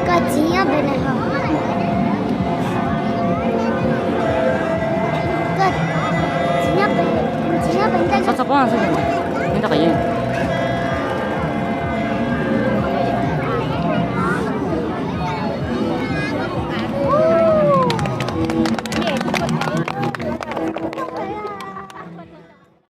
Koj txiv nyob pem ne ho. Koj txiv nyob pem, txiv nyob pem ntej. Txhob txhob pob, txhob txhob, nyob rau qhov yeej.